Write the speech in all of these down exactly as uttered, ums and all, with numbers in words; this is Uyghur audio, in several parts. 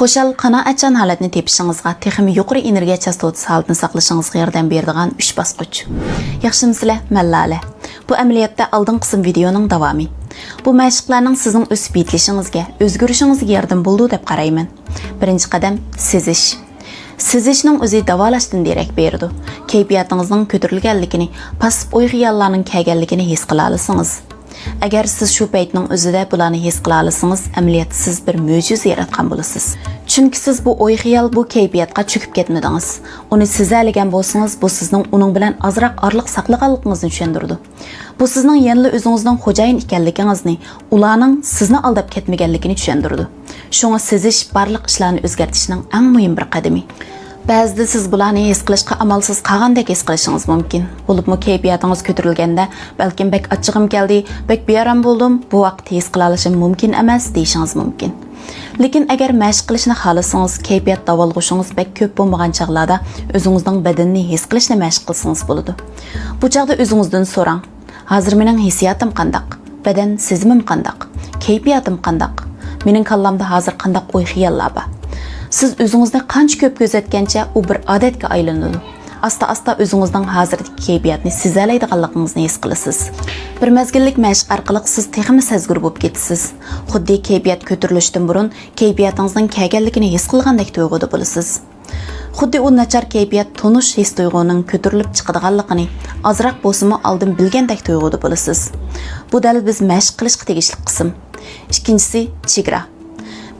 خۇشال، قانائەتچان ھالەتنى تېپىشىڭىزغا، تېخىمۇ يۇقىرى ئېنېرگىيە چاستوتىسى ھالىتىنى ساقلىشىڭىزغا ياردەم بېرىدىغان ئۈچ باسقۇچ. ياخشىمۇسىلەر؟ مەن لالە. بۇ ئەمەلىيەتتە ئالدىنقى قىسىم ۋىدېئونىڭ داۋامى. بۇ مەشىقلەرنىڭ سىزنىڭ ئۆسۈپ يېتىلىشىڭىزگە، ئۆزگىرىشىڭىزگە ياردىمى بولىدۇ دەپ قارايمەن. بىرىنچى قەدەم، سېزىش. سېزىشنىڭ ئۆزى داۋالاشتىن دېرەك بېرىدۇ. كەيپىياتىڭىزنىڭ كۆتۈرۈلگەنلىكىنى، پاسسىپ ئوي-خىياللارنىڭ كەلگەنلىكىنى ھېس قىلالىسىڭىز. ئەگەر سىز شۇ پەيتنىڭ ئۆزىدە بۇلارنى ھېس قىلالىسىڭىز، ئەمەلىيەتتە سىز بىر مۆجىزە ياراتقان بولىسىز. چۈنكى سىز بۇ ئوي-خىيال، بۇ كەيپىياتقا چۆكۈپ كەتمىدىڭىز. ئۇنى سېزەلىگەن بولسىڭىز، بۇ سىزنىڭ ئۇنىڭ بىلەن ئازراق ئارىلىق ساقلىغانلىقىڭىزنى چۈشەندۈرىدۇ. بۇ سىزنىڭ يەنىلا ئۆزىڭىزنىڭ خوجايىن ئىكەنلىكىڭىزنى، ئۇلارنىڭ سىزنى ئالداپ كەتمىگەنلىكىنى چۈشەندۈرىدۇ. شۇڭا سېزىش بارلىق ئىشلارنى ئۆزگەرتىشنىڭ ئەڭ مۇھىم بىر قەدىمى. بەزىدە سىز بۇلارنى ھېس قىلىشقا ئامالسىز قالغاندەك ھېس قىلىشىڭىز مۇمكىن. بولۇپمۇ كەيپىياتىڭىز كۆتۈرۈلگەندە، بەلكىم بەك ئاچچىقىم كەلدى، بەك بىئارام بولدۇم، بۇ ۋاقىت ھېس قىلالىشىم مۇمكىن ئەمەس دېيىشىڭىز مۇمكىن. لېكىن ئەگەر مەشىق قىلىشنى خالىسىڭىز، كەيپىيات داۋالغۇشىڭىز بەك كۆپ بولمىغان چاغلاردا ئۆزىڭىزنىڭ بەدىنىنى ھېس قىلىشنى مەشىق قىلسىڭىز بولىدۇ. بۇ چاغدا ئۆزىڭىزدىن سوراڭ، ھازىر مېنىڭ ھېسسىياتىم قانداق؟ بەدەن سېزىمىم قانداق؟ كەيپىياتىم قانداق؟ مېنىڭ كاللامدا ھازىر قانداق ئوي-خىياللار بار؟ سىز ئۆزىڭىزنى قانچە كۆپ كۆزەتكەنچە، ئۇ بىر ئادەتكە ئايلىنىدۇ. ئاستا-ئاستا ئۆزىڭىزنىڭ ھازىردىكى كەيپىياتنى سېزەلەيدىغانلىقىڭىزنى ھېس قىلىسىز. بىر مەزگىللىك مەشىق ئارقىلىق سىز تېخىمۇ سەزگۈر بولۇپ كېتىسىز. خۇددى كەيپىيات كۆتۈرۈلۈشتىن بۇرۇن كەيپىياتىڭىزنىڭ كەلگەنلىكىنى ھېس قىلغاندەك تۇيغۇدا بولىسىز. خۇددى ئۇ ناچار كەيپىيات تونۇش ھېس-تۇيغۇنىڭ كۆتۈرۈلۈپ چىقىدىغانلىقىنى ئازراق بولسىمۇ ئالدىن بىلگەندەك تۇيغۇدا بولىسىز. بۇ دەل بىز مەشىق قىلىشقا تېگىشلىك قىسىم. ئىككىنچىسى، چېگرا.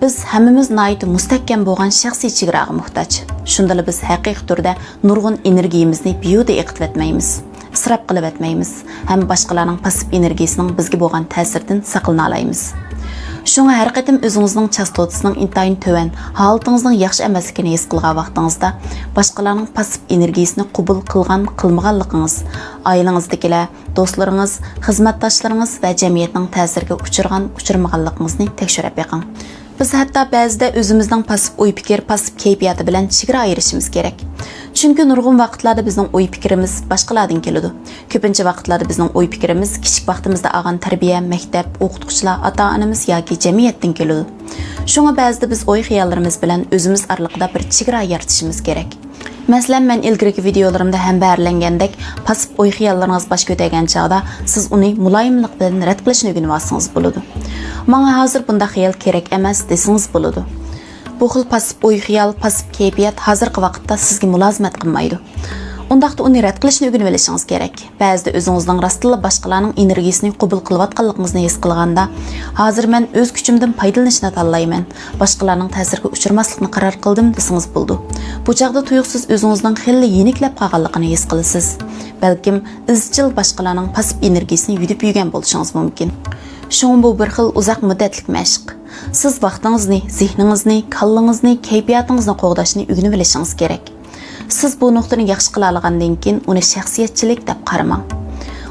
بىز ھەممىمىز ناھايىتى مۇستەھكەم بولغان شەخسىي چېگراغا موھتاج. شۇندىلا بىز ھەقىقىي تۈردە نۇرغۇن ئېنېرگىيىمىزنى بىھۇدە ئېقىتىۋەتمەيمىز، ئىسراپ قىلىۋەتمەيمىز ھەم باشقىلارنىڭ پاسسىپ ئېنېرگىيىسىنىڭ بىزگە بولغان تەسىرىدىن ساقلىنالايمىز. شۇڭا ھەر قېتىم ئۆزىڭىزنىڭ چاستوتىسىنىڭ ئىنتايىن تۆۋەن، ھالىتىڭىزنىڭ ياخشى ئەمەسلىكىنى ھېس قىلغان ۋاقتىڭىزدا، باشقىلارنىڭ پاسسىپ ئېنېرگىيىسىنى قوبۇل قىلغان، قىلمىغانلىقىڭىز، ئائىلىڭىزدىكىلەر، دوستلىرىڭىز، خىزمەتداشلىرىڭىز ۋە جەمئىيەتنىڭ تەسىرىگە ئۇچرىغان، ئۇچرىمىغانلىقىڭىزنى تەكشۈرۈپ بېقىڭ. بىز ھەتتا بەزىدە ئۆزىمىزنىڭ پاسسىپ ئوي-پىكىر، پاسسىپ كەيپىياتى بىلەن چېگرا ئايرىشىمىز كېرەك. چۈنكى نۇرغۇن ۋاقىتلاردا بىزنىڭ ئوي-پىكرىمىز باشقىلاردىن كېلىدۇ. كۆپىنچە ۋاقىتلاردا بىزنىڭ ئوي-پىكرىمىز كىچىك ۋاقتىمىزدا ئالغان تەربىيە، مەكتەپ، ئوقۇتقۇچىلار، ئاتا-ئانىمىز ياكى جەمئىيەتتىن كېلىدۇ. شۇڭا بەزىدە بىز ئوي-خىياللىرىمىز بىلەن ئۆزىمىز ئارىلىقىدا بىر چېگرا يارىتىشىمىز كېرەك. مەسىلەن، مەن ئىلگىرىكى ۋىدىيولىرىمدا ھەمبەھىرلەنگەندەك، پاسسىپ ئوي-خىياللىرىڭىز باش كۆتەرگەن چاغدا سىز ئۇنى مۇلايىملىق بىلەن رەت قىلىشنى ئۆگىنىۋالسىڭىز بولىدۇ. ماڭا ھازىر بۇنداق خىيال كېرەك ئەمەس دېسىڭىز بولىدۇ. بۇ خىل پاسسىپ ئوي-خىيال، پاسسىپ كەيپىيات ھازىرقى ۋاقىتتا سىزگە مۇلازىمەت قىلمايدۇ. ئۇنداقتا ئۇنى رەت قىلىشنى ئۆگىنىۋېلىشىڭىز كېرەك. بەزىدە ئۆزىڭىزنىڭ راستتىنلا باشقىلارنىڭ ئېنېرگىيىسىنى قوبۇل قىلىۋاتقانلىقىڭىزنى ھېس قىلغاندا، ھازىر مەن ئۆز كۈچۈمدىن پايدىلىنىشنى تاللايمەن، باشقىلارنىڭ تەسىرىگە ئۇچرىماسلىقنى قارار قىلدىم دېسىڭىز بولىدۇ. بۇ چاغدا تۇيۇقسىز ئۆزىڭىزنىڭ خېلى يېنىكلەپ قالغانلىقىنى ھېس قىلىسىز. بەلكىم ئىزچىل باشقىلارنىڭ پاسسىپ ئېنېرگىيىسىنى يۈدۈپ يۈرگەن بولۇشىڭىز مۇمكىن. شۇڭا بۇ بىر خىل ئۇزاق مۇددەتلىك مەشىق. سىز ۋاقتىڭىزنى، زېھنىڭىزنى، كاللىڭىزنى، كەيپىياتىڭىزنى قوغداشنى ئۆگىنىۋېلىشىڭىز كېرەك. سىز بۇ نۇقتىنى ياخشى قىلالىغاندىن كېيىن، ئۇنى شەخسىيەتچىلىك دەپ قارىماڭ.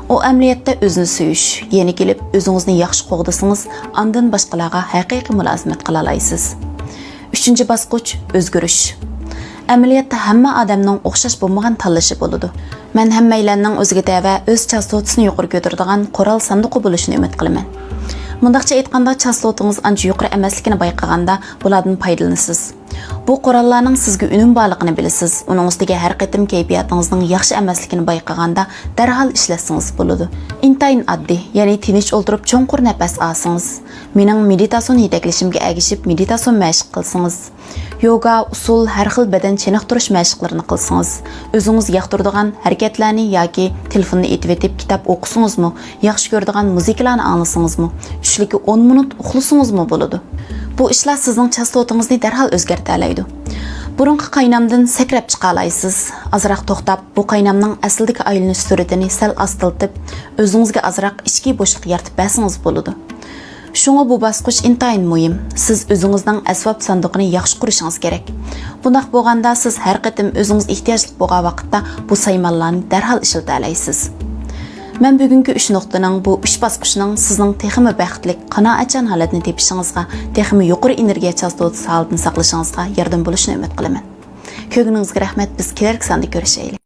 ئۇ ئەمەلىيەتتە ئۆزىنى سۆيۈش. يەنە كېلىپ ئۆزىڭىزنى ياخشى قوغدىسىڭىز، ئاندىن باشقىلارغا ھەقىقىي مۇلازىمەت قىلالايسىز. ئۈچىنچى باسقۇچ، ئۆزگىرىش. ئەمەلىيەتتە ھەممە ئادەمنىڭ ئوخشاش بولمىغان تاللىشى بولىدۇ. مەن ھەممەيلەننىڭ ئۆزىگە تەۋە ئۆز چاستوتىسىنى يۇقىرى كۆتۈرىدىغان قورال ساندۇقى بولۇشىنى ئۈمىد قىلىمەن. مۇنداقچە ئېيتقاندا، چاستوتىڭىز ئانچە يۇقىرى ئەمەسلىكىنى بايقىغاندا، بۇلاردىن پايدىلىنىسىز. بۇ قوراللارنىڭ سىزگە ئۈنۈم بارلىقىنى بىلىسىز، ئۇنىڭ ئۈستىگە ھەر قېتىم كەيپىياتىڭىزنىڭ ياخشى ئەمەسلىكىنى بايقىغاندا، دەرھال ئىشلەتسىڭىز بولىدۇ. ئىنتايىن ئاددىي، يەنى تىنچ ئولتۇرۇپ چوڭقۇر نەپەس ئالسىڭىز، مېنىڭ مېدىتاتسىيون يېتەكلىشىمگە ئەگىشىپ مېدىتاتسىيون مەشىق قىلسىڭىز، يوگا، ئۇسسۇل، ھەر خىل بەدەن چېنىقتۇرۇش مەشىقلىرىنى قىلسىڭىز، ئۆزىڭىز ياقتۇرىدىغان ھەرىكەتلەرنى ياكى تېلېفوننى ئېتىۋېتىپ كىتاب ئوقۇسىڭىزمۇ، ياخشى كۆرىدىغان مۇزىكىلارنى ئاڭلىسىڭىزمۇ، چۈشلۈكى ئون مىنۇت ئۇخلىسىڭىزمۇ بولىدۇ. بۇ ئىشلار سىزنىڭ چاستوتىڭىزنى دەرھال ئۆزگەرتەلەيدۇ. بۇرۇنقى قاينامدىن سەكرەپ چىقالايسىز. ئازراق توختاپ، بۇ قاينامنىڭ ئەسلىدىكى ئايلىنىش سۈرئىتىنى سەل ئاستىلىتىپ، ئۆزىڭىزگە ئازراق ئىچكى بوشلۇق يارىتىپ بەرسىڭىز بولىدۇ. شۇڭا بۇ باسقۇچ ئىنتايىن مۇھىم. سىز ئۆزىڭىزنىڭ ئەسۋاب ساندۇقىنى ياخشى قۇرۇشىڭىز كېرەك. بۇنداق بولغاندا، سىز ھەر قېتىم ئۆزىڭىز ئېھتىياجلىق بولغان ۋاقىتتا بۇ سايمانلارنى دەرھال ئىشلىتەلەيسىز. مەن بۈگۈنكى ئۈچ نۇقتىنىڭ، بۇ ئۈچ باسقۇچنىڭ سىزنىڭ تېخىمۇ بەختلىك، قانائەتچان ھالەتنى تېپىشىڭىزغا، تېخىمۇ يۇقىرى ئېنېرگىيە چاستوتىسى ھالىتىنى ساقلىشىڭىزغا ياردىمى بولۇشىنى ئۈمىد قىلىمەن. كۆرگىنىڭىزگە رەھمەت، بىز كېلەركى ساندا كۆرۈشەيلى.